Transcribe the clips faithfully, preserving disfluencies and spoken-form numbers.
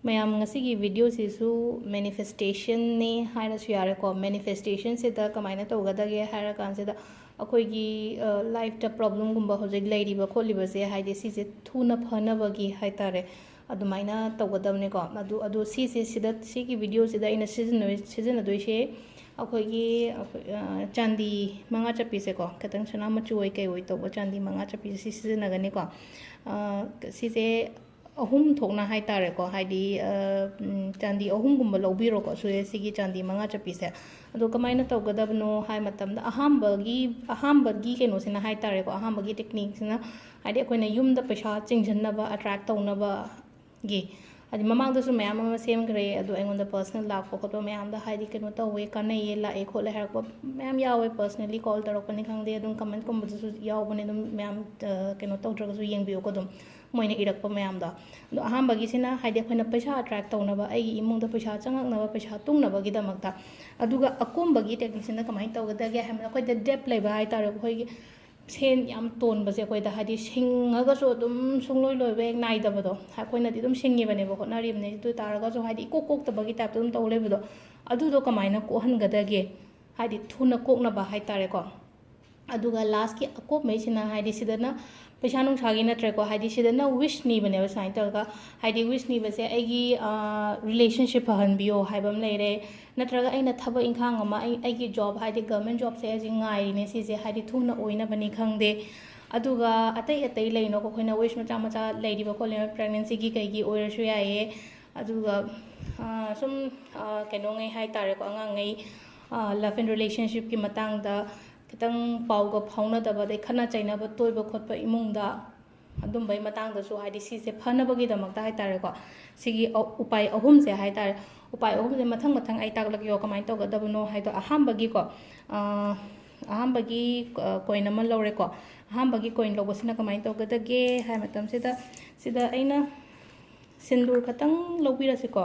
ꯃꯌꯥꯝ, ꯉꯁꯤꯒꯤ ꯚꯤꯗꯤꯑꯣꯁꯤꯁꯨ ꯃꯦꯅꯤꯐꯦꯁꯇꯦꯁꯟꯅꯦ ꯍꯥꯏꯔꯁꯨ ꯌꯥꯔꯦꯀꯣ꯫ ꯃꯦꯅꯤꯐꯦꯁꯇꯦꯁꯟꯁꯤꯗ ꯀꯃꯥꯏꯅ ꯇꯧꯒꯗꯒꯦ ꯍꯥꯏꯔ ꯀꯥꯟꯁꯤꯗ, ꯑꯩꯈꯣꯏꯒꯤ ꯂꯥꯏꯐꯇ ꯄ꯭ꯔꯣꯕ꯭ꯂꯦꯝꯒꯨꯝꯕ ꯍꯧꯖꯤꯛ ꯂꯩꯔꯤꯕ ꯈꯣꯠꯂꯤꯕꯁꯦ, ꯍꯥꯏꯗꯤ ꯁꯤꯁꯦ ꯊꯨꯅ ꯐꯅꯕꯒꯤ ꯍꯥꯏ ꯇꯥꯔꯦ, ꯑꯗꯨꯃꯥꯏꯅ ꯇꯧꯒꯗꯕꯅꯤꯀꯣ꯫ ꯑꯗꯨ ꯑꯗꯨ ꯁꯤꯁꯦ, ꯁꯤꯗ, ꯁꯤꯒꯤ ꯚꯤꯗꯤꯑꯣꯁꯤꯗ ꯑꯩꯅ ꯁꯤꯖꯤꯟꯅ ꯁꯤꯖꯤꯟꯅꯗꯣꯏꯁꯦ ꯑꯩꯈꯣꯏꯒꯤ, ꯑꯩꯈꯣꯏ, ꯑ, ꯆꯥꯟꯗꯤ ꯃꯉꯥ ꯆꯠꯄꯤꯁꯦꯀꯣ, ꯈꯤꯇꯪ ꯁꯅꯥ ꯃꯆꯨ ꯑꯣꯏ ꯀꯩ ꯑꯣꯏ ꯇꯧꯕ ꯆꯥꯟꯗꯤ ꯃꯉꯥ ꯆꯠꯄꯤꯁꯦ ꯁꯤ ꯁꯤꯖꯤꯟꯅꯒꯅꯤꯀꯣ꯫ ꯑ, ꯁꯤꯁꯦ ꯑꯍꯨꯝ ꯊꯣꯛꯅ ꯍꯥꯏ ꯇꯥꯔꯦꯀꯣ, ꯍꯥꯏꯗꯤ, ꯑ, ꯎꯝ, ꯆꯥꯟꯗꯤ ꯑꯍꯨꯝꯒꯨꯝꯕ ꯂꯧꯕꯤꯔꯣꯀꯣ, ꯁꯨ-, ꯁꯤꯒꯤ ꯆꯥꯟꯗꯤ ꯃꯉꯥ ꯆꯠꯄꯤꯁꯦ꯫ ꯑꯗꯣ ꯀꯃꯥꯏꯅ ꯇꯧꯒꯗꯕꯅꯣ ꯍꯥꯏ ꯃꯇꯝꯗ, ꯑꯍꯥꯟꯕꯒꯤ, ꯑꯍꯥꯟꯕꯒꯤ ꯀꯩꯅꯣꯁꯤꯅ ꯍꯥꯏ ꯇꯥꯔꯦꯀꯣ, ꯑꯍꯥꯟꯕꯒꯤ ꯇꯦꯛꯅꯤꯛꯁꯤꯅ, ꯍꯥꯏꯗꯤ ꯑꯩꯈꯣꯏꯅ ꯌꯨꯝꯗ ꯄꯩꯁꯥ ꯆꯤꯡꯁꯤꯟꯅꯕ, ꯑꯦꯇ꯭ꯔꯦꯛ ꯇꯧꯅꯕꯒꯤ, ꯍꯥꯏꯗꯤ ꯃꯃꯥꯡꯗꯁꯨ ꯃꯌꯥꯝ ꯑꯃ ꯁꯦꯝꯈ꯭ꯔꯦ, ꯑꯗꯣ ꯑꯩꯉꯣꯟꯗ ꯄꯔꯁꯅꯦꯜ ꯂꯥꯛꯄ ꯈꯣꯠꯄ ꯃꯌꯥꯝꯗ, ꯍꯥꯏꯗꯤ ꯀꯩꯅꯣ ꯇꯧꯋꯦ, ꯀꯥꯟꯅꯩꯌꯦ, ꯂꯥꯛꯑꯦ ꯈꯣꯠꯂꯦ ꯍꯥꯏꯔꯛꯄ ꯃꯌꯥꯝ ꯌꯥꯎꯋꯦ꯫ ꯄꯔꯁꯅꯦꯜꯂꯤ ꯀꯣꯜ ꯇꯧꯔꯛꯄꯅꯤ ꯈꯪꯗꯦ, ꯑꯗꯨꯝ ꯀꯃꯦꯟꯠꯀꯨꯝꯕꯗꯁꯨ ꯌꯥꯎꯕꯅꯦ, ꯑꯗꯨꯝ ꯃꯌꯥꯝ, ꯑ, ꯀꯩꯅꯣ ꯇꯧꯗ꯭ꯔꯒꯁꯨ ꯌꯦꯡꯕꯤꯌꯨꯀꯣ ꯑꯗꯨꯝ꯫ ꯃꯣꯏꯅ ꯏꯔꯛꯄ ꯃꯌꯥꯝꯗꯣ꯫ ꯑꯗꯣ ꯑꯍꯥꯟꯕꯒꯤꯁꯤꯅ, ꯍꯥꯏꯗꯤ ꯑꯩꯈꯣꯏꯅ ꯄꯩꯁꯥ ꯑꯦꯇ꯭ꯔꯦꯛ ꯇꯧꯅꯕ, ꯑꯩꯒꯤ ꯏꯃꯨꯡꯗ ꯄꯩꯁꯥ ꯆꯪꯉꯛꯅꯕ, ꯄꯩꯁꯥ ꯇꯨꯡꯅꯕꯒꯤꯗꯃꯛꯇ꯫ ꯑꯗꯨꯒ ꯑꯀꯣꯝꯕꯒꯤ ꯇꯦꯛꯅꯤꯛꯁꯤꯅ ꯀꯃꯥꯏꯅ ꯇꯧꯒꯗꯒꯦ ꯍꯥꯏꯕꯗ, ꯑꯩꯈꯣꯏꯗ ꯗꯦꯞ ꯂꯩꯕ ꯍꯥꯏ ꯇꯥꯔꯦ, ꯑꯩꯈꯣꯏꯒꯤ ꯁꯦꯟ ꯌꯥꯝ ꯇꯣꯟꯕꯁꯦ ꯑꯩꯈꯣꯏꯗ, ꯍꯥꯏꯗꯤ ꯁꯤꯡꯉꯒꯁꯨ ꯑꯗꯨꯝ ꯁꯨꯡꯂꯣꯏ ꯂꯣꯏꯕ ꯍꯦꯛ ꯅꯥꯏꯗꯕꯗꯣ꯫ ꯑꯩꯈꯣꯏꯅꯗꯤ ꯑꯗꯨꯝ ꯁꯤꯡꯉꯤꯕꯅꯦꯕ, ꯍꯣꯠꯅꯔꯤꯕꯅꯦ, ꯑꯗꯨ ꯑꯣꯏ ꯇꯥꯔꯒꯁꯨ ꯍꯥꯏꯗꯤ ꯏꯀꯣꯛ ꯀꯣꯛꯇꯕꯒꯤ ꯇꯥꯏꯞꯇ ꯑꯗꯨꯝ ꯇꯧ ꯂꯩꯕꯗꯣ꯫ ꯑꯗꯨꯗꯣ ꯀꯃꯥꯏꯅ ꯀꯣꯛꯍꯟꯒꯗꯒꯦ, ꯍꯥꯏꯗꯤ ꯊꯨꯅ ꯀꯣꯛꯅꯕ ꯍꯥꯏ ꯇꯥꯔꯦꯀꯣ꯫ ꯑꯗꯨꯒ ꯂꯥꯁꯀꯤ ꯑꯀꯣꯟꯕꯩꯁꯤꯅ, ꯍꯥꯏꯗꯤ ꯁꯤꯗꯅ ꯄꯩꯁꯥ ꯅꯨꯡꯁꯥꯒꯤ ꯅꯠꯇ꯭ꯔꯦꯀꯣ, ꯍꯥꯏꯗꯤ ꯁꯤꯗꯅ ꯋꯤꯁ ꯅꯤꯕꯅꯦꯕ ꯁꯨꯃꯥꯏꯅ ꯇꯧꯔꯒ꯫ ꯍꯥꯏꯗꯤ ꯋꯤꯁ ꯅꯤꯕꯁꯦ ꯑꯩꯒꯤ, ꯑ, ꯔꯤꯂꯦꯁꯟꯁꯤꯞ ꯐꯍꯟꯕꯤꯌꯣ ꯍꯥꯏꯕ ꯑꯃ ꯂꯩꯔꯦ, ꯅꯠꯇ꯭ꯔꯒ ꯑꯩꯅ ꯊꯕꯛ ꯏꯪꯈꯥꯡ ꯑꯃ, ꯑꯩ, ꯑꯩꯒꯤ ꯖꯣꯕ, ꯍꯥꯏꯗꯤ ꯒꯚꯔꯟꯃꯦꯟꯠ ꯖꯣꯕꯁꯦ ꯍꯧꯖꯤꯛ ꯉꯥꯏꯔꯤꯅꯦ, ꯁꯤꯁꯦ ꯍꯥꯏꯗꯤ ꯊꯨꯅ ꯑꯣꯏꯅꯕꯅꯤ ꯈꯪꯗꯦ꯫ ꯑꯗꯨꯒ ꯑꯇꯩ ꯑꯇꯩ ꯂꯩꯅꯀꯣ, ꯑꯩꯈꯣꯏꯅ ꯋꯤꯁ ꯃꯆꯥ ꯃꯆꯥ ꯂꯩꯔꯤꯕ ꯈꯣꯠꯂꯤꯕ, ꯄ꯭ꯔꯦꯒꯅꯦꯟꯁꯤꯒꯤ ꯀꯩꯒꯤ ꯑꯣꯏꯔꯁꯨ ꯌꯥꯏꯌꯦ꯫ ꯑꯗꯨꯒ, ꯑ, ꯁꯨꯝ, ꯑ, ꯀꯩꯅꯣꯉꯩ ꯍꯥꯏ ꯇꯥꯔꯦꯀꯣ, ꯑꯉꯥꯡꯉꯩ, ꯑ, ꯂꯚ ꯑꯦꯟ ꯔꯤꯂꯦꯁꯟꯁꯤꯞꯀꯤ ꯃꯇꯥꯡꯗ ꯈꯤꯇꯪ ꯄꯥꯎꯒ ꯐꯥꯎꯅꯗꯕ, ꯑꯗꯩ ꯈꯠꯅ ꯆꯩꯅꯕ ꯇꯣꯏꯕ ꯈꯣꯠꯄ ꯏꯃꯨꯡꯗ, ꯑꯗꯨꯝꯕꯩ ꯃꯇꯥꯡꯗꯁꯨ, ꯍꯥꯏꯗꯤ ꯁꯤꯁꯦ ꯐꯅꯕꯒꯤꯗꯃꯛꯇ ꯍꯥꯏ ꯇꯥꯔꯦꯀꯣ, ꯁꯤꯒꯤ ꯑ-, ꯎꯄꯥꯏ ꯑꯍꯨꯝꯁꯦ ꯍꯥꯏ ꯇꯥꯔꯦ, ꯎꯄꯥꯏ ꯑꯍꯨꯝꯁꯦ ꯃꯊꯪ ꯃꯊꯪ ꯑꯩ ꯇꯥꯛꯂꯛꯀꯦꯀꯣ, ꯀꯃꯥꯏꯅ ꯇꯧꯒꯗꯕꯅꯣ ꯍꯥꯏꯗꯣ꯫ ꯑꯍꯥꯟꯕꯒꯤꯀꯣ, ꯑ, ꯑꯍꯥꯟꯕꯒꯤ, ꯑ, ꯀꯣꯏꯟ ꯑꯃ ꯂꯧꯔꯦꯀꯣ꯫ ꯑꯍꯥꯟꯕꯒꯤ ꯀꯣꯏꯟ ꯂꯧꯕꯁꯤꯅ ꯀꯃꯥꯏꯅ ꯇꯧꯒꯗꯒꯦ ꯍꯥꯏ ꯃꯇꯝꯁꯤꯗ, ꯁꯤꯗ ꯑꯩꯅ ꯁꯤꯟꯗꯨꯔ ꯈꯛꯇꯪ ꯂꯧꯕꯤꯔꯁꯤꯀꯣ,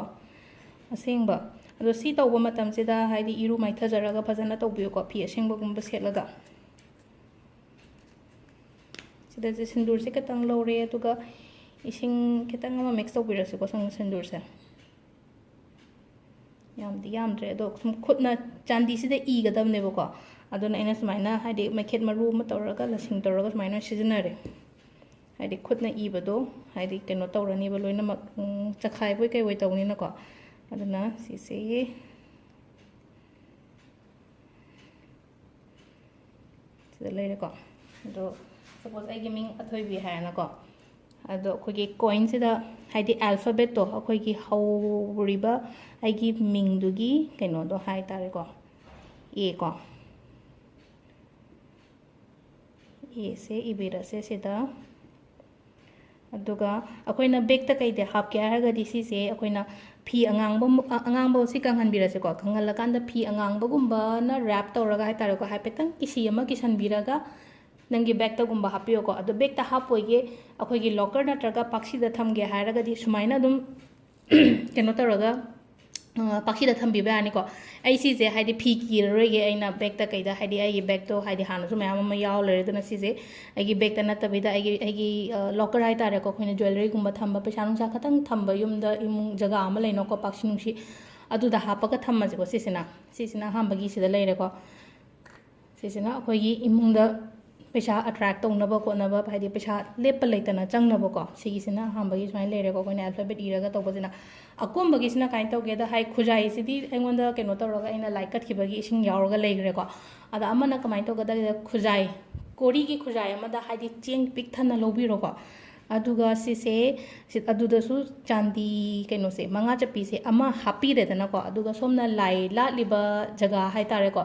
ꯑꯁꯦꯡꯕ꯫ ꯑꯗꯣ ꯁꯤ ꯇꯧꯕ ꯃꯇꯝꯁꯤꯗ, ꯍꯥꯏꯗꯤ ꯏꯔꯨ ꯃꯥꯏꯊꯖꯔꯒ ꯐꯖꯅ ꯇꯧꯕꯤꯌꯨꯀꯣ, ꯐꯤ ꯑꯁꯦꯡꯕꯒꯨꯝꯕ ꯁꯦꯠꯂꯒ꯫ ꯁꯤꯗꯁꯦ ꯁꯤꯟꯗꯨꯔꯁꯦ ꯈꯤꯇꯪ ꯂꯧꯔꯦ, ꯑꯗꯨꯒ ꯏꯁꯤꯡ ꯈꯤꯇꯪ ꯑꯃ ꯃꯤꯛꯁ ꯇꯧꯕꯤꯔꯁꯤꯀꯣ ꯁꯪ ꯁꯤꯟꯗꯨꯔꯁꯦ꯫ ꯌꯥꯝꯗꯤ ꯌꯥꯝꯗ꯭ꯔꯦ, ꯑꯗꯣ ꯁꯨꯝ ꯈꯨꯠꯅ ꯆꯥꯟꯗꯤꯁꯤꯗ ꯏꯒꯗꯕꯅꯦꯕꯀꯣ꯫ ꯑꯗꯨꯅ ꯑꯩꯅ ꯁꯨꯃꯥꯏꯅ, ꯍꯥꯏꯗꯤ, ꯃꯩꯈꯦꯠ ꯃꯔꯨ ꯑꯃ ꯇꯧꯔꯒ, ꯂꯁꯤꯡ ꯇꯧꯔꯒ ꯁꯨꯃꯥꯏꯅ ꯑꯣꯏꯅ ꯁꯤꯖꯤꯟꯅꯔꯦ꯫ ꯍꯥꯏꯗꯤ ꯈꯨꯠꯅ ꯏꯕꯗꯣ, ꯍꯥꯏꯗꯤ, ꯀꯩꯅꯣ ꯇꯧꯔꯅꯤꯕ ꯂꯣꯏꯅꯃꯛ, ꯎꯝ, ꯆꯈꯥꯏꯕꯣꯏ ꯀꯩꯕꯣꯏ ꯇꯧꯅꯤꯅꯀꯣ꯫ ꯑꯗꯨꯅ ꯁꯤꯁꯦ ꯁꯤꯗ ꯂꯩꯔꯦꯀꯣ꯫ ꯑꯗꯣ ꯁꯄꯣꯁ ꯑꯩꯒꯤ ꯃꯤꯡ ꯑꯊꯣꯏꯕꯤ ꯍꯥꯏꯔꯦꯅꯀꯣ꯫ ꯑꯗꯣ ꯑꯩꯈꯣꯏꯒꯤ ꯀꯣꯏꯟꯁꯤꯗ, ꯍꯥꯏꯗꯤ ꯑꯦꯜꯐꯥꯕꯦꯠꯇꯣ, ꯑꯩꯈꯣꯏꯒꯤ ꯍꯧꯔꯤꯕ ꯑꯩꯒꯤ ꯃꯤꯡꯗꯨꯒꯤ ꯀꯩꯅꯣꯗꯣ ꯍꯥꯏ ꯇꯥꯔꯦꯀꯣ, ꯑꯦ ꯀꯣ꯫ ꯑꯦꯁꯦ ꯏꯕꯤꯔꯁꯦ ꯁꯤꯗ꯫ ꯑꯗꯨꯒ ꯑꯩꯈꯣꯏꯅ ꯕꯦꯛꯇ ꯀꯩꯗ ꯍꯥꯞꯀꯦ ꯍꯥꯏꯔꯒꯗꯤ, ꯁꯤꯁꯦ ꯑꯩꯈꯣꯏꯅ ꯐꯤ ꯑꯉꯥꯡꯕ, ꯑꯉꯥꯡꯕ ꯁꯤ ꯀꯪꯍꯟꯕꯤꯔꯁꯦꯀꯣ꯫ ꯀꯪꯍꯜꯂꯀꯥꯟꯗ ꯐꯤ ꯑꯉꯥꯡꯕꯒꯨꯝꯕꯅ ꯔꯦꯞ ꯇꯧꯔꯒ ꯍꯥꯏ ꯇꯥꯔꯦꯀꯣ, ꯍꯥꯏꯐꯦꯠꯇꯪ ꯀꯤꯁꯤ ꯑꯃ ꯀꯤꯁꯟꯕꯤꯔꯒ ꯅꯪꯒꯤ ꯕꯦꯛꯇꯒꯨꯝꯕ ꯍꯥꯞꯄꯤꯌꯣꯀꯣ꯫ ꯑꯗꯣ ꯕꯦꯛꯇ ꯍꯥꯞꯄꯣꯏꯒꯦ, ꯑꯩꯈꯣꯏꯒꯤ ꯂꯣꯀꯔ ꯅꯠꯇ꯭ꯔꯒ ꯄꯥꯛꯁꯤꯗ ꯊꯝꯒꯦ ꯍꯥꯏꯔꯒꯗꯤ ꯁꯨꯃꯥꯏꯅ ꯑꯗꯨꯝ ꯀꯩꯅꯣ ꯇꯧꯔꯒ, ꯑ, ꯄꯥꯛꯁꯤꯗ ꯊꯝꯕꯤꯕ ꯌꯥꯅꯤꯀꯣ꯫ ꯑꯩ ꯁꯤꯁꯦ, ꯍꯥꯏꯗꯤ, ꯐꯤ ꯀꯤꯔꯔꯣꯏꯒꯦ ꯑꯩꯅ ꯕꯦꯛꯇ ꯀꯩꯗ, ꯍꯥꯏꯗꯤ, ꯑꯩꯒꯤ ꯕꯦꯛꯇꯣ, ꯍꯥꯏꯗꯤ, ꯍꯥꯟꯅꯁꯨ ꯃꯌꯥꯝ ꯑꯃ ꯌꯥꯎ ꯂꯩꯔꯦ꯫ ꯑꯗꯨꯅ ꯁꯤꯁꯦ ꯑꯩꯒꯤ ꯕꯦꯛꯇ ꯅꯠꯇꯕꯤꯗ, ꯑꯩꯒꯤ, ꯑꯩꯒꯤ, ꯑ, ꯂꯣꯀꯔ ꯍꯥꯏ ꯇꯥꯔꯦꯀꯣ, ꯑꯩꯈꯣꯏꯅ ꯖ꯭ꯋꯦꯂꯔꯤꯒꯨꯝꯕ ꯊꯝꯕ, ꯄꯩꯁꯥ ꯅꯨꯡꯁꯥ ꯈꯇꯪ ꯊꯝꯕ, ꯌꯨꯝꯗ ꯏꯃꯨꯡ ꯖꯒꯥ ꯑꯃ ꯂꯩꯅꯀꯣ, ꯄꯥꯛꯁꯤ ꯅꯨꯡꯁꯤ, ꯑꯗꯨꯗ ꯍꯥꯞꯄꯒ ꯊꯝꯃꯁꯦꯀꯣ꯫ ꯁꯤꯁꯤꯅ, ꯁꯤꯁꯤꯅ ꯑꯍꯥꯟꯕꯒꯤ ꯁꯤꯗ ꯂꯩꯔꯦꯀꯣ꯫ ꯁꯤꯁꯤꯅ ꯑꯩꯈꯣꯏꯒꯤ ꯏꯃꯨꯡꯗ ꯄꯩꯁꯥ ꯑꯦꯇ꯭ꯔꯦꯛ ꯇꯧꯅꯕ ꯈꯣꯠꯅꯕ, ꯍꯥꯏꯗꯤ ꯄꯩꯁꯥ ꯂꯦꯞꯄ ꯂꯩꯇꯅ ꯆꯪꯅꯕꯀꯣ꯫ ꯁꯤꯒꯤꯁꯤꯅ ꯑꯍꯥꯟꯕꯒꯤ ꯁꯨꯃꯥꯏꯅ ꯂꯩꯔꯦꯀꯣ, ꯑꯩꯈꯣꯏꯅ ꯑꯦꯜꯐꯥꯕꯦꯠ ꯏꯔꯒ ꯇꯧꯕꯁꯤꯅ꯫ ꯑꯀꯣꯟꯕꯒꯤꯁꯤꯅ ꯀꯃꯥꯏꯅ ꯇꯧꯒꯦꯗ, ꯍꯥꯏ, ꯈꯨꯖꯥꯏꯁꯤꯗꯤ ꯑꯩꯉꯣꯟꯗ ꯀꯩꯅꯣ ꯇꯧꯔꯒ ꯑꯩꯅ ꯂꯥꯏ ꯀꯠꯈꯤꯕꯒꯤ ꯏꯁꯤꯡ ꯌꯥꯎꯔꯒ ꯂꯩꯈ꯭ꯔꯦꯀꯣ꯫ ꯑꯗ ꯑꯃꯅ ꯀꯃꯥꯏꯅ ꯇꯧꯒꯗꯒꯦꯗ, ꯈꯨꯖꯥꯏ, ꯀꯣꯔꯤꯒꯤ ꯈꯨꯖꯥꯏ ꯑꯃꯗ, ꯍꯥꯏꯗꯤ, ꯆꯦꯡ ꯄꯤꯛ ꯊꯟꯅ ꯂꯧꯕꯤꯔꯣꯀꯣ꯫ ꯑꯗꯨꯒ ꯁꯤꯁꯦ, ꯁꯤ, ꯑꯗꯨꯗꯁꯨ ꯆꯥꯟꯗꯤ ꯀꯩꯅꯣꯁꯦ, ꯃꯉꯥ ꯆꯞꯄꯤꯁꯦ ꯑꯃ ꯍꯥꯞꯄꯤꯔꯦꯗꯅꯀꯣ꯫ ꯑꯗꯨꯒ ꯁꯣꯝꯅ ꯂꯥꯏ ꯂꯥꯠꯂꯤꯕ ꯖꯒꯥ ꯍꯥꯏ ꯇꯥꯔꯦꯀꯣ,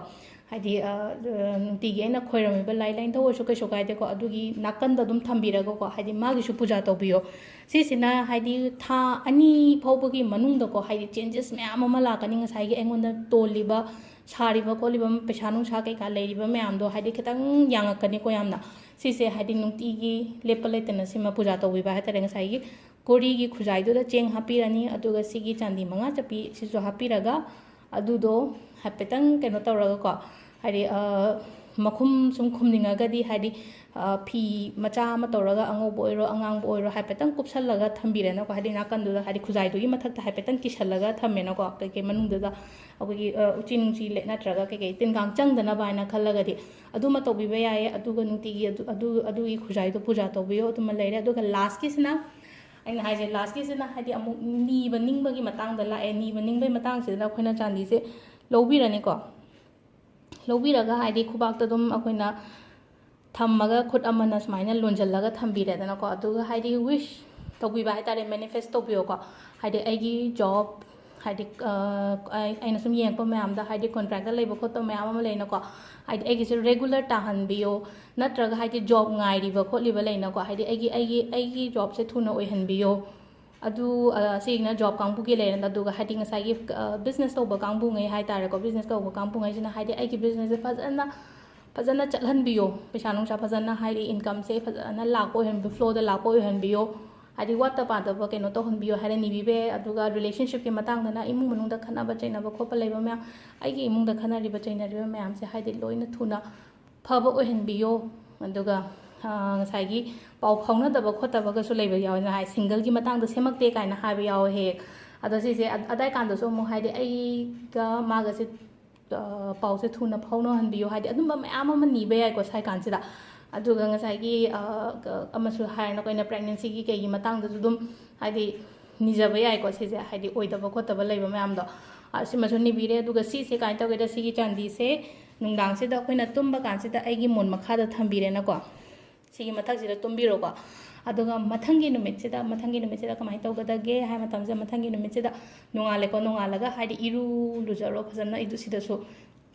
ꯍꯥꯏꯗꯤ, ꯑ, ꯑ, ꯅꯨꯡꯇꯤꯒꯤ ꯑꯩꯅ ꯈꯣꯏꯔꯝꯃꯤꯕ ꯂꯥꯏ ꯂꯥꯏꯅꯤꯡꯊꯧ ꯑꯣꯏꯔꯁꯨ ꯀꯩꯁꯨ ꯀꯥꯏꯗꯦꯀꯣ, ꯑꯗꯨꯒꯤ ꯅꯥꯀꯟꯗ ꯑꯗꯨꯝ ꯊꯝꯕꯤꯔꯒꯀꯣ, ꯍꯥꯏꯗꯤ ꯃꯥꯒꯤꯁꯨ ꯄꯨꯖꯥ ꯇꯧꯕꯤꯌꯣ꯫ ꯁꯤꯁꯤꯅ, ꯍꯥꯏꯗꯤ, ꯊꯥ ꯑꯅꯤ ꯐꯥꯎꯕꯒꯤ ꯃꯅꯨꯡꯗꯀꯣ, ꯍꯥꯏꯗꯤ, ꯆꯦꯟꯖꯦꯁ ꯃꯌꯥꯝ ꯑꯃ ꯂꯥꯛꯀꯅꯤ꯫ ꯉꯁꯥꯏꯒꯤ ꯑꯩꯉꯣꯟꯗ ꯇꯣꯜꯂꯤꯕ, ꯁꯥꯔꯤꯕ ꯈꯣꯠꯂꯤꯕ, ꯄꯩꯁꯥ ꯅꯨꯡꯁꯥ ꯀꯩꯀꯥ ꯂꯩꯔꯤꯕ ꯃꯌꯥꯝꯗꯣ, ꯍꯥꯏꯗꯤ, ꯈꯤꯇꯪ ꯌꯥꯡꯉꯛꯀꯅꯤꯀꯣ ꯌꯥꯝꯅ꯫ ꯁꯤꯁꯦ, ꯍꯥꯏꯗꯤ, ꯅꯨꯡꯇꯤꯒꯤ ꯂꯦꯞꯄ ꯂꯩꯇꯅ ꯁꯤꯃ ꯄꯨꯖꯥ ꯇꯧꯕꯤꯕ ꯍꯥꯏ ꯇꯥꯔꯦ꯫ ꯉꯁꯥꯏꯒꯤ ꯀꯣꯔꯤꯒꯤ ꯈꯨꯖꯥꯏꯗꯨꯗ ꯆꯦꯡ ꯍꯥꯞꯄꯤꯔꯅꯤ, ꯑꯗꯨꯒ ꯁꯤꯒꯤ ꯆꯥꯟꯗꯤ ꯃꯉꯥ ꯆꯞꯄꯤ ꯁꯤꯁꯨ ꯍꯥꯞꯄꯤꯔꯒ, ꯑꯗꯨꯗꯣ ꯍꯥꯏꯐꯦꯠꯇꯪ ꯀꯩꯅꯣ ꯇꯧꯔꯒꯀꯣ, ꯍꯥꯏꯗꯤ, ꯑ, ꯃꯈꯨꯝ ꯁꯨꯝ ꯈꯨꯝꯅꯤꯡꯉꯒꯗꯤ, ꯍꯥꯏꯗꯤ, ꯑ, ꯐꯤ ꯃꯆꯥ ꯑꯃ ꯇꯧꯔꯒ, ꯑꯉꯧꯕ ꯑꯣꯏꯔꯣ, ꯑꯉꯥꯡꯕ ꯑꯣꯏꯔꯣ, ꯍꯥꯏꯐꯦꯠꯇꯪ ꯀꯨꯞꯁꯜꯂꯒ ꯊꯝꯕꯤꯔꯦꯅꯀꯣ, ꯍꯥꯏꯗꯤ ꯅꯥꯀꯟꯗꯨꯗ, ꯍꯥꯏꯗꯤ ꯈꯨꯖꯥꯏꯗꯨꯒꯤ ꯃꯊꯛꯇ ꯍꯥꯏꯐꯦꯠꯇꯪ ꯀꯤꯁꯜꯂꯒ ꯊꯝꯃꯦꯅꯀꯣ, ꯀꯩꯀꯩ ꯃꯅꯨꯡꯗꯨꯗ ꯑꯩꯈꯣꯏꯒꯤ, ꯑ, ꯎꯆꯤ ꯅꯨꯡꯆꯤ ꯂꯦ-, ꯅꯠꯇ꯭ꯔꯒ ꯀꯩꯀꯩ ꯇꯤꯟ ꯀꯥꯡ ꯆꯪꯗꯅꯕ ꯍꯥꯏꯅ ꯈꯜꯂꯒꯗꯤ ꯑꯗꯨꯃ ꯇꯧꯕꯤꯕ ꯌꯥꯏꯌꯦ꯫ ꯑꯗꯨꯒ ꯅꯨꯡꯇꯤꯒꯤ ꯑꯗꯨ, ꯑꯗꯨ, ꯑꯗꯨꯒꯤ ꯈꯨꯖꯥꯏꯗꯣ ꯄꯨꯖꯥ ꯇꯧꯕꯤꯌꯣ, ꯑꯗꯨꯃ ꯂꯩꯔꯦ꯫ ꯑꯗꯨꯒ ꯂꯥꯁꯀꯤꯁꯤꯅ, ꯑꯩꯅ ꯍꯥꯏꯁꯦ, ꯂꯥꯁꯀꯤꯁꯤꯅ ꯍꯥꯏꯗꯤ ꯑꯃꯨꯛ ꯅꯤꯕ ꯅꯤꯡꯕꯒꯤ ꯃꯇꯥꯡꯗ ꯂꯥꯛꯑꯦ꯫ ꯅꯤꯕ ꯅꯤꯡꯕꯒꯤ ꯃꯇꯥꯡꯁꯤꯗ ꯑꯩꯈꯣꯏꯅ ꯆꯥꯟꯗꯤꯁꯦ ꯂꯧꯕꯤꯔꯅꯤꯀꯣ꯫ ꯂꯧꯕꯤꯔꯒ ꯍꯥꯏꯗꯤ ꯈꯨꯕꯥꯛꯇ ꯑꯗꯨꯝ ꯑꯩꯈꯣꯏꯅ ꯊꯝꯃꯒ ꯈꯨꯠ ꯑꯃꯅ ꯁꯨꯃꯥꯏꯅ ꯂꯣꯟꯁꯤꯜꯂꯒ ꯊꯝꯕꯤꯔꯦꯗꯅꯀꯣ꯫ ꯑꯗꯨꯒ ꯍꯥꯏꯗꯤ wish ꯇꯧꯕꯤꯕ ꯍꯥꯏꯇꯥꯔꯦ, manifest ꯇꯧꯕꯤꯌꯣꯀꯣ꯫ ꯍꯥꯏꯗꯤ ꯑꯩꯒꯤ job, ꯍꯥꯏꯗꯤ, ꯑ, ꯑꯩ-, ꯑꯩꯅ ꯁꯨꯝ ꯌꯦꯡꯉꯛꯄ ꯃꯌꯥꯝꯗ ꯍꯥꯏꯗꯤ contract ꯂꯩꯕ ꯈꯣꯠꯄ ꯃꯌꯥꯝ ꯑꯃ ꯂꯩꯅꯀꯣ꯫ ꯍꯥꯏꯗꯤ ꯑꯩꯒꯤꯁꯦ regular ꯇꯥꯍꯟꯕꯤꯌꯣ, ꯅꯠꯇ꯭ꯔꯒ ꯍꯥꯏꯗꯤ job ꯉꯥꯏꯔꯤꯕ ꯈꯣꯠꯂꯤꯕ ꯂꯩꯅꯀꯣ꯫ ꯍꯥꯏꯗꯤ ꯑꯩꯒꯤ, ꯑꯩꯒꯤ, ꯑꯩꯒꯤ jobꯁꯦ ꯊꯨꯅ ꯑꯣꯏꯍꯟꯕꯤꯌꯣ꯫ ꯑꯗꯨ, ꯑ, ꯁꯤꯒꯤꯅ job ꯀꯥꯡꯕꯨꯒꯤ ꯂꯩꯔꯦꯅ꯫ ꯑꯗꯨꯒ ꯍꯥꯏꯗꯤ ꯉꯁꯥꯏꯒꯤ, ꯑ, business ꯇꯧꯕ ꯀꯥꯡꯕꯨꯉꯩ ꯍꯥꯏꯇꯥꯔꯦꯀꯣ, business ꯇꯧꯕ ꯀꯥꯡꯕꯨꯉꯩꯁꯤꯅ ꯍꯥꯏꯗꯤ ꯑꯩꯒꯤ businessꯁꯦ ꯐꯖꯅ, ꯐꯖꯅ ꯆꯠꯍꯟꯕꯤꯌꯣ, ꯄꯩꯁꯥ ꯅꯨꯡꯁꯥ ꯐꯖꯅ ꯍꯥꯏꯗꯤ incomeꯁꯦ ꯐꯖꯅ ꯂꯥꯛꯄ ꯑꯣꯏꯍꯟꯕꯤꯌꯣ, flowꯗ ꯂꯥꯛꯄ ꯑꯣꯏꯍꯟꯕꯤꯌꯣ, ꯍꯥꯏꯗꯤ ꯋꯥꯠꯇ ꯄꯥꯗꯕ ꯀꯩꯅꯣ ꯇꯧꯍꯟꯕꯤꯌꯣ ꯍꯥꯏꯅ ꯅꯤꯕꯤꯕ ꯌꯥꯏ꯫ ꯑꯗꯨꯒ relationshipꯀꯤ ꯃꯇꯥꯡꯗꯅ ꯏꯃꯨꯡ ꯃꯅꯨꯡꯗ ꯈꯠꯅꯕ ꯆꯩꯅꯕ ꯈꯣꯠꯄ ꯂꯩꯕ ꯃꯌꯥꯝ, ꯑꯩꯒꯤ ꯏꯃꯨꯡꯗ ꯈꯠꯅꯔꯤꯕ ꯆꯩꯅꯔꯤꯕ ꯃꯌꯥꯝꯁꯦ ꯍꯥꯏꯗꯤ ꯂꯣꯏꯅ ꯊꯨꯅ ꯐꯕ ꯑꯣꯏꯍꯟꯕꯤꯌꯣ꯫ ꯑꯗꯨꯒ, ꯑ, ꯉꯁꯥꯏꯒꯤ ꯄꯥꯎ ꯐꯥꯎꯅꯗꯕ ꯈꯣꯠꯇꯕꯒꯁꯨ ꯂꯩꯕ ꯌꯥꯎꯋꯦ, ꯉꯁꯥꯏ singleꯒꯤ ꯃꯇꯥꯡꯗ ꯁꯦꯝꯃꯛꯇꯦ ꯀꯥꯏꯅ ꯍꯥꯏꯕ ꯌꯥꯎꯋꯦ ꯍꯦꯛ ꯍꯦꯛ꯫ ꯑꯗꯣ ꯁꯤꯁꯦ ꯑ-, ꯑꯗꯥꯏ ꯀꯥꯟꯗꯁꯨ ꯑꯃꯨꯛ ꯍꯥꯏꯗꯤ ꯑꯩꯒ ꯃꯥꯒꯁꯦ, ꯑ, ꯄꯥꯎꯁꯦ ꯊꯨꯅ ꯐꯥꯎꯅꯍꯟꯕꯤꯌꯣ, ꯍꯥꯏꯗꯤ ꯑꯗꯨꯝꯕ ꯃꯌꯥꯝ ꯑꯃ ꯅꯤꯕ ꯌꯥꯏꯀꯣ ꯁꯥꯏ ꯀꯥꯟꯁꯤꯗ꯫ ꯑꯗꯨꯒ ꯉꯁꯥꯏꯒꯤ, ꯑ, ꯀ-, ꯑꯃꯁꯨ ꯍꯥꯏꯔꯅ ꯑꯩꯈꯣꯏꯅ pregnancyꯒꯤ ꯀꯩꯒꯤ ꯃꯇꯥꯡꯗꯁꯨ ꯑꯗꯨꯝ ꯍꯥꯏꯗꯤ ꯅꯤꯖꯕ ꯌꯥꯏꯀꯣ ꯁꯤꯁꯦ, ꯍꯥꯏꯗꯤ ꯑꯣꯏꯗꯕ ꯈꯣꯠꯇꯕ ꯂꯩꯕ ꯃꯌꯥꯝꯗꯣ, ꯑ, ꯁꯤꯃꯁꯨ ꯅꯤꯕꯤꯔꯦ꯫ ꯑꯗꯨꯒ ꯁꯤꯁꯦ ꯀꯃꯥꯏꯅ ꯇꯧꯒꯦꯗ, ꯁꯤꯒꯤ ꯆꯥꯟꯗꯤꯁꯦ ꯅꯨꯡꯗꯥꯡꯁꯤꯗ ꯑꯩꯈꯣꯏꯅ ꯇꯨꯝꯕ ꯀꯥꯟꯁꯤꯗ ꯑꯩꯒꯤ ꯃꯣꯟ ꯃꯈꯥꯗ ꯊꯝꯕꯤꯔꯦꯅꯀꯣ꯫ ꯁꯤꯒꯤ ꯃꯊꯛꯁꯤꯗ ꯇꯨꯝꯕꯤꯔꯣꯀꯣ꯫ ꯑꯗꯨꯒ ꯃꯊꯪꯒꯤ ꯅꯨꯃꯤꯠꯁꯤꯗ, ꯃꯊꯪꯒꯤ ꯅꯨꯃꯤꯠꯁꯤꯗ ꯀꯃꯥꯏꯅ ꯇꯧꯒꯗꯒꯦ ꯍꯥꯏ ꯃꯇꯝꯁꯤꯗ, ꯃꯊꯪꯒꯤ ꯅꯨꯃꯤꯠꯁꯤꯗ ꯅꯣꯡꯉꯥꯜꯂꯦꯀꯣ, ꯅꯣꯡꯉꯥꯜꯂꯒ ꯍꯥꯏꯗꯤ ꯏꯔꯨ ꯂꯨꯖꯔꯣ ꯐꯖꯅ꯫ ꯑꯩꯗꯨ ꯁꯤꯗꯁꯨ,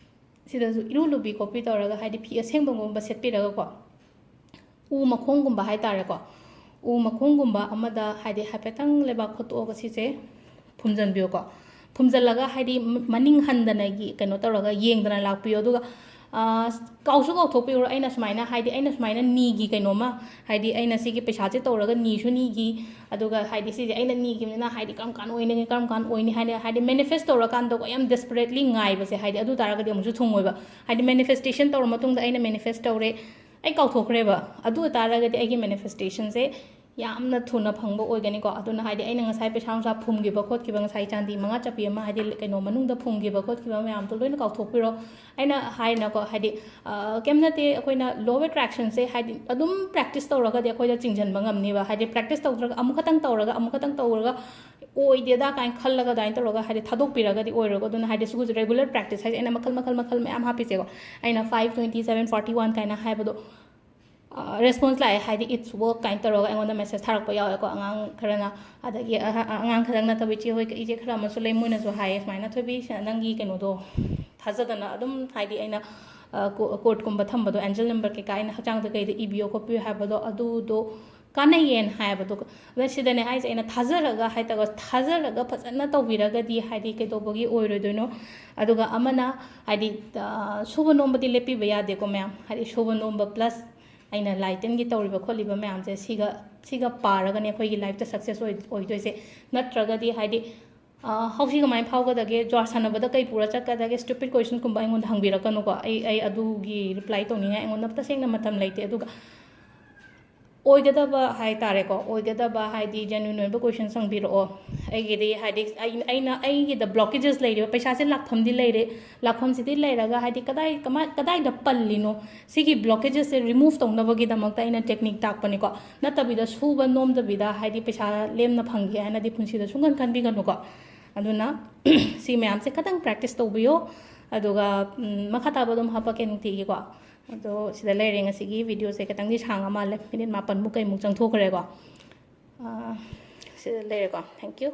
ꯁꯤꯗꯁꯨ ꯏꯔꯨ ꯂꯨꯕꯤ ꯈꯣꯠꯄꯤ ꯇꯧꯔꯒ ꯍꯥꯏꯗꯤ ꯐꯤ ꯑꯁꯦꯡꯕꯒꯨꯝꯕ ꯁꯦꯠꯄꯤꯔꯒꯀꯣ, ꯎ ꯃꯈꯣꯡꯒꯨꯝꯕ ꯍꯥꯏꯇꯥꯔꯦꯀꯣ, ꯎ ꯃꯈꯣꯡꯒꯨꯝꯕ ꯑꯃꯗ ꯍꯥꯏꯗꯤ ꯍꯥꯏꯐꯦꯠꯇꯪ ꯂꯩꯕꯥꯛ ꯈꯣꯠꯇꯣꯛꯑꯒ ꯁꯤꯁꯦ ꯐꯨꯝꯖꯤꯟꯕꯤꯌꯨꯀꯣ꯫ ꯐꯨꯝꯖꯤꯜꯂꯒ ꯍꯥꯏꯗꯤ ꯃ-, ꯃꯅꯤꯡ ꯍꯟꯗꯅꯒꯤ ꯀꯩꯅꯣ ꯇꯧꯔꯒ ꯌꯦꯡꯗꯅ ꯂꯥꯛꯄꯤꯌꯣ꯫ ꯑꯗꯨꯒ ꯀꯥꯎꯁꯨ ꯀꯥꯎꯊꯣꯛꯄꯤꯔꯣ꯫ ꯑꯩꯅ ꯁꯨꯃꯥꯏꯅ, ꯍꯥꯏꯗꯤ ꯑꯩꯅ ꯁꯨꯃꯥꯏꯅ ꯅꯤꯒꯤ ꯀꯩꯅꯣꯝꯃ, ꯍꯥꯏꯗꯤ ꯑꯩꯅ ꯁꯤꯒꯤ ꯄꯩꯁꯥꯁꯦ ꯇꯧꯔꯒ ꯅꯤꯁꯨ ꯅꯤꯒꯤ, ꯑꯗꯨꯒ ꯍꯥꯏꯗꯤ ꯁꯤꯁꯦ ꯑꯩꯅ ꯅꯤꯈꯤꯕꯅꯤꯅ ꯍꯥꯏꯗꯤ ꯀꯔꯝ ꯀꯥꯟ ꯑꯣꯏꯅꯤ, ꯀꯔꯝ ꯀꯥꯟ ꯑꯣꯏꯅꯤ ꯍꯥꯏꯅ ꯍꯥꯏꯗꯤ ꯃꯦꯅꯤꯐꯦꯁ ꯇꯧꯔꯀꯥꯟꯗꯀꯣ, ꯌꯥꯝ ꯗꯦꯁꯄꯔꯦꯠꯂꯤ ꯉꯥꯏꯕꯁꯦ, ꯍꯥꯏꯗꯤ ꯑꯗꯨ ꯇꯥꯔꯒꯗꯤ ꯑꯃꯨꯛꯁꯨ ꯊꯨꯡꯉꯣꯏꯕ꯫ ꯍꯥꯏꯗꯤ ꯃꯦꯅꯤꯐꯦꯁꯇꯦꯁꯟ ꯇꯧꯔ ꯃꯇꯨꯡꯗ ꯑꯩꯅ ꯃꯦꯅꯤꯐꯦꯁ ꯇꯧꯔꯦ, ꯑꯩ ꯀꯥꯎꯊꯣꯛꯈ꯭ꯔꯦꯕ꯫ ꯑꯗꯨ ꯑꯣꯏ ꯇꯥꯔꯒꯗꯤ ꯑꯩꯒꯤ ꯃꯦꯅꯤꯐꯦꯁꯇꯦꯁꯟꯁꯦ ꯌꯥꯝꯅ ꯊꯨꯅ ꯐꯪꯕ ꯑꯣꯏꯒꯅꯤꯀꯣ꯫ ꯑꯗꯨꯅ ꯍꯥꯏꯗꯤ ꯑꯩꯅ ꯉꯁꯥꯏ ꯄꯩꯁꯥ ꯅꯨꯡꯁꯥ ꯐꯨꯝꯈꯤꯕ ꯈꯣꯠꯈꯤꯕ, ꯉꯁꯥꯏ ꯆꯥꯟꯗꯤ ꯃꯉꯥ ꯆꯞꯄꯤ ꯑꯃ ꯍꯥꯏꯗꯤ ꯀꯩꯅꯣ ꯃꯅꯨꯡꯗ ꯐꯨꯝꯈꯤꯕ ꯈꯣꯠꯈꯤꯕ ꯃꯌꯥꯝꯗꯣ ꯂꯣꯏꯅ ꯀꯥꯎꯊꯣꯛꯄꯤꯔꯣ꯫ ꯑꯩꯅ ꯍꯥꯏꯅꯀꯣ, ꯍꯥꯏꯗꯤ ꯀꯩꯝ ꯅꯠꯇꯦ, ꯑꯩꯈꯣꯏꯅ ꯂꯣ ꯑꯦꯇ꯭ꯔꯦꯛꯁꯟꯁꯦ ꯍꯥꯏꯗꯤ ꯑꯗꯨꯝ ꯄ꯭ꯔꯦꯛꯇꯤꯁ ꯇꯧꯔꯒꯗꯤ ꯑꯩꯈꯣꯏꯗ ꯆꯤꯡꯁꯤꯟꯕ ꯉꯝꯅꯤꯕ꯫ ꯍꯥꯏꯗꯤ ꯄ꯭ꯔꯦꯛꯇꯤꯁ ꯇꯧꯗ꯭ꯔꯒ ꯑꯃꯨꯛ ꯈꯛꯇꯪ ꯇꯧꯔꯒ ꯑꯃꯨꯛ ꯈꯛꯇꯪ ꯇꯧꯔꯒ ꯑꯣꯏꯗꯦꯗ ꯀꯥꯏꯅ ꯈꯜꯂꯒ ꯑꯗꯨꯃꯥꯏꯅ ꯇꯧꯔꯒ ꯍꯥꯏꯗꯤ ꯊꯥꯗꯣꯛꯄꯤꯔꯒꯗꯤ ꯑꯣꯏꯔꯣꯏꯀꯣ꯫ ꯑꯗꯨꯅ ꯍꯥꯏꯗꯤ ꯁꯤꯒꯤꯁꯨ ꯔꯦꯒꯨꯂꯔ ꯄ꯭ꯔꯦꯛꯇꯤꯁ ꯍꯥꯏꯁꯦ ꯑꯩꯅ ꯃꯈꯜ ꯃꯈꯜ ꯃꯈꯜ ꯃꯌꯥꯝ ꯍꯥꯞꯄꯤꯁꯦꯀꯣ꯫ ꯑꯩꯅ five twenty seven forty one ꯀꯥꯏꯅ ꯍꯥꯏꯕꯗꯣ ꯔꯦꯁꯄꯣꯟꯁ ꯂꯥꯛꯑꯦ, ꯍꯥꯏꯗꯤ it's work ꯀꯥꯏꯅ ꯇꯧꯔꯒ ꯑꯩꯉꯣꯟꯗ ꯃꯦꯁꯦꯖ ꯊꯥꯔꯛꯄ ꯌꯥꯎꯋꯦꯀꯣ꯫ ꯑꯉꯥꯡ ꯈꯔꯅ, ꯑꯗꯒꯤ ꯑꯉꯥꯡ ꯈꯛꯇꯪ ꯅꯠꯇꯕ ꯏꯆꯦ ꯍꯣꯏ, ꯏꯆꯦ ꯈꯔ ꯑꯃꯁꯨ ꯂꯩ, ꯃꯣꯏꯅꯁꯨ ꯍꯥꯏꯌꯦ ꯁꯨꯃꯥꯏꯅ, "ꯊꯣꯏꯕꯤ, ꯅꯪꯒꯤ ꯀꯩꯅꯣꯗꯣ ꯊꯥꯖꯗꯅ ꯑꯗꯨꯝ ꯍꯥꯏꯗꯤ ꯑꯩꯅ ꯀꯣꯔꯠꯀꯨꯝꯕ ꯊꯝꯕꯗꯣ, ꯑꯦꯟꯖꯦꯜ ꯅꯝꯕꯔ ꯀꯩꯀꯥ ꯑꯩꯅ ꯍꯛꯆꯥꯡꯗ ꯀꯩꯗ ꯏꯕꯤꯌꯣ ꯈꯣꯠꯄꯤꯌꯣ ꯍꯥꯏꯕꯗꯣ ꯑꯗꯨꯗꯣ ꯀꯥꯟꯅꯩꯌꯦꯅ ꯍꯥꯏꯕꯗꯣ꯫ ꯑꯗ ꯁꯤꯗꯅꯦ ꯍꯥꯏꯁꯦ, ꯑꯩꯅ ꯊꯥꯖꯔꯒ ꯍꯥꯏꯇꯥꯔꯦ, ꯊꯥꯖꯔꯒ ꯐꯖꯅ ꯇꯧꯕꯤꯔꯒꯗꯤ ꯍꯥꯏꯗꯤ ꯀꯩꯗꯧꯕꯒꯤ ꯑꯣꯏꯔꯣꯏꯗꯣꯏꯅꯣ? ꯑꯗꯨꯒ ꯑꯃꯅ ꯍꯥꯏꯗꯤ ꯁꯨꯕ ꯅꯣꯝꯕꯗꯤ ꯂꯦꯞꯄꯤꯕ ꯌꯥꯗꯦꯀꯣ ꯃꯌꯥꯝ꯫ ꯍꯥꯏꯗꯤ ꯁꯨꯕ ꯅꯣꯝꯕ ꯄ꯭ꯂꯁ ꯑꯩꯅ ꯂꯥꯏ ꯇꯤꯟꯒꯤ ꯇꯧꯔꯤꯕ ꯈꯣꯠꯂꯤꯕ ꯃꯌꯥꯝꯁꯦ ꯁꯤꯒ, ꯁꯤꯒ ꯄꯥꯔꯒꯅꯦ ꯑꯩꯈꯣꯏꯒꯤ ꯂꯥꯏꯐꯇ ꯁꯛꯁꯦꯁ ꯑꯣꯏ-, ꯑꯣꯏꯗꯣꯏꯁꯦ꯫ ꯅꯠꯇ꯭ꯔꯒꯗꯤ ꯍꯥꯏꯗꯤ ꯍꯧꯁꯤ ꯀꯃꯥꯏꯅ ꯐꯥꯎꯒꯗꯒꯦ, ꯖ꯭ꯋꯥꯔ ꯁꯥꯟꯅꯕꯗ ꯀꯩ ꯄꯨꯔ ꯆꯠꯀꯗꯒꯦ, ꯁ꯭ꯇꯨꯄꯤꯠ ꯀꯣꯏꯁꯟꯒꯨꯝꯕ ꯑꯩꯉꯣꯟꯗ ꯍꯪꯕꯤꯔꯛꯀꯅꯨꯀꯣ꯫ ꯑꯩ, ꯑꯩ ꯑꯗꯨꯒꯤ ꯔꯤꯄ꯭ꯂꯥꯏ ꯇꯧꯅꯤꯡꯉꯥꯏ ꯑꯩꯉꯣꯟꯗ ꯇꯁꯦꯡꯅ ꯃꯇꯝ ꯂꯩꯇꯦ꯫ ꯑꯗꯨꯒ ꯑꯣꯏꯒꯗꯕ ꯍꯥꯏ ꯇꯥꯔꯦꯀꯣ, ꯑꯣꯏꯒꯗꯕ ꯍꯥꯏꯗꯤ ꯖꯦꯅ꯭ꯋꯤꯟ ꯑꯣꯏꯕ ꯀꯣꯏꯁꯟ ꯍꯪꯕꯤꯔꯛꯑꯣ꯫ ꯑꯩꯒꯤꯗꯤ ꯍꯥꯏꯗꯤ ꯑꯩ-, ꯑꯩꯅ, ꯑꯩꯒꯤꯗ ꯕ꯭ꯂꯣꯀꯦꯖꯦꯁ ꯂꯩꯔꯤꯕ, ꯄꯩꯁꯥꯁꯦ ꯂꯥꯛꯐꯝꯗꯤ ꯂꯩꯔꯦ, ꯂꯥꯛꯐꯝꯁꯤꯗꯤ ꯂꯩꯔꯒ ꯍꯥꯏꯗꯤ ꯀꯗꯥꯏ, ꯀꯃꯥꯏ, ꯀꯗꯥꯏꯗ ꯄꯜꯂꯤꯅꯣ, ꯁꯤꯒꯤ ꯕ꯭ꯂꯣꯀꯦꯖꯦꯁꯁꯦ ꯔꯤꯃꯨꯚ ꯇꯧꯅꯕꯒꯤꯗꯃꯛꯇ ꯑꯩꯅ ꯇꯦꯛꯅꯤꯛ ꯇꯥꯛꯄꯅꯤꯀꯣ꯫ ꯅꯠꯇꯕꯤꯗ ꯁꯨꯕ ꯅꯣꯝꯗꯕꯤꯗ ꯍꯥꯏꯗꯤ ꯄꯩꯁꯥ ꯂꯦꯝꯅ ꯐꯪꯒꯦ ꯍꯥꯏꯅꯗꯤ ꯄꯨꯟꯁꯤꯗ ꯁꯨꯡꯈꯟ ꯈꯟꯕꯤꯒꯅꯨꯀꯣ꯫ ꯑꯗꯨꯅ ꯁꯤ ꯃꯌꯥꯝꯁꯦ ꯈꯇꯪ ꯄ꯭ꯔꯦꯛꯇꯤꯁ ꯇꯧꯕꯤꯌꯣ꯫ ꯑꯗꯨꯒ ꯃꯈꯥ ꯇꯥꯕ ꯑꯗꯨꯝ ꯍꯥꯄꯛꯀꯦ ꯅꯨꯡꯇꯤꯒꯤꯀꯣ꯫ ꯑꯗꯣ ꯁꯤꯗ ꯂꯩꯔꯦ, ꯉꯁꯤꯒꯤ ꯚꯤꯗꯤꯑꯣꯁꯦ ꯈꯤꯇꯪꯗꯤ ꯁꯥꯡꯉ ꯃꯥꯜꯂꯦ, ꯃꯤꯅꯤꯠ ꯃꯥꯄꯟꯃꯨꯛ ꯀꯩꯃꯨꯛ ꯆꯪꯊꯣꯛꯈ꯭ꯔꯦꯀꯣ꯫ ꯁꯤꯗ ꯂꯩꯔꯦꯀꯣ꯫ Thank you꯫